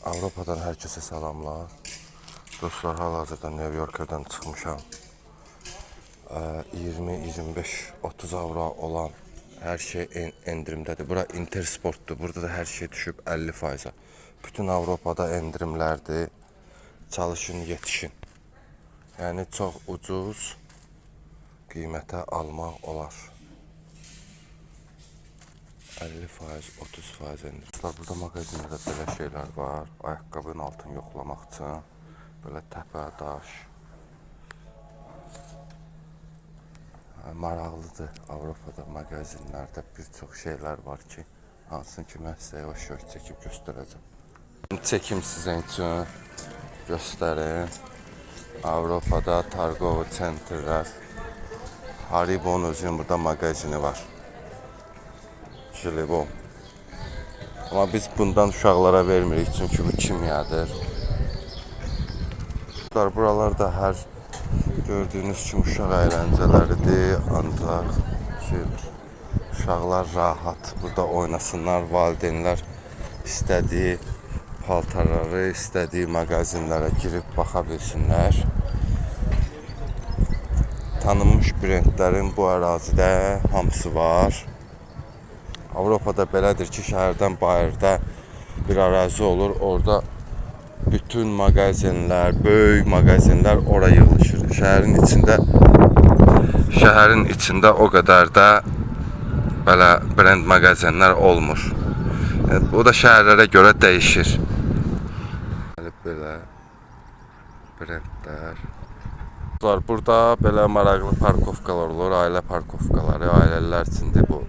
Avropadan hər kəsə salamlar. Dostlar, hal-hazırda New Yorker'dan çıxmışam. 20, 25, 30 avro olan hər şey endirimdədir. Bura Intersportdur. Burada da hər şey düşüb 50%-a. Bütün Avropada endirimlərdir. Çalışın, yetişin. Yəni çox ucuz qiymətə almaq olar. 50%, 30% endirim. Dostlar, burada mağazində də belə şeylər var. Ayaqqabının altını yoxlamaq üçün belə təpə, daş. Hə, maraqlıdır. Avropada mağazinlərdə bir çox şeylər var ki, hansını ki mən sizə yavaş-yavaş çəkib göstərəcəm. Çəkim sizin üçün göstərim. Avropada торговый centrlər. Haribo'nun özünün burada mağazini var. Jelibon. Amma biz bundan uşaqlara vermirik çünki bu kimyadır. Dostlar, buralarda hər gördüyünüz kimi uşaq əyləncələridir. Ancaq ki, uşaqlar rahat burada oynasınlar, valideynlər istədiyi paltarları, istədiyi mağazinlərə girib baxa bilsinlər. Tanınmış brendlərin bu ərazidə hamısı var. Avropada belədir ki, şəhərdən bayırda bir ərazi olur. Orada bütün mağazinlər, böyük mağazinlər ora yığılışır. Şəhərin içində o qədər də belə brend mağazinlər olmur. Yəni, bu da şəhərlərə görə dəyişir. Bəli, belə brendlər. Dostlar, burada belə maraqlı parkovkalar olur, ailə parkovkaları, ailələr üçündür bu.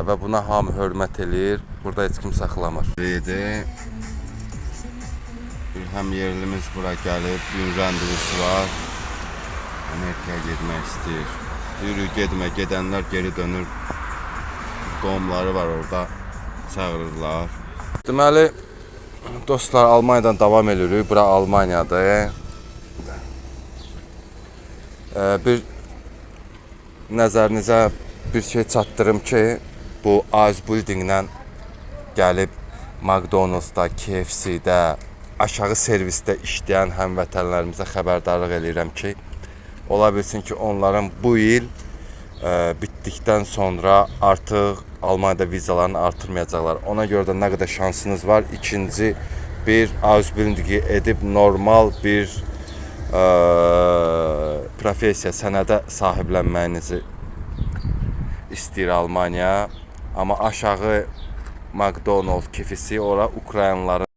Və buna hamı hörmət eləyir. Burada heç kim saxlamır. Idi. Bir həm yerlimiz bura gəlib, bir randevusu var. Amerikaya getmək istəyir. Yürü, getmə, gedənlər geri dönür. Qohumları var orada, çağırırlar. Deməli, dostlar, Almaniyadan davam edirik. Bura Almaniyadır. Bir nəzərinizə bir şey çatdırım ki, bu Ausbildunglə gəlib McDonald's-da, KFC-də, aşağı servisdə işləyən həmvətənlərimizə xəbərdarlıq eləyirəm ki, ola bilsin ki, onların bu il bitdikdən sonra artıq Almaniyada vizalarını artırmayacaqlar. Ona görə də nə qədər şansınız var, ikinci bir Ausbildungi edib normal bir professiya sənədə sahiblənməyinizi istəyir Almaniya. Amma aşağı McDonald's, KFC ora Ukraynalıların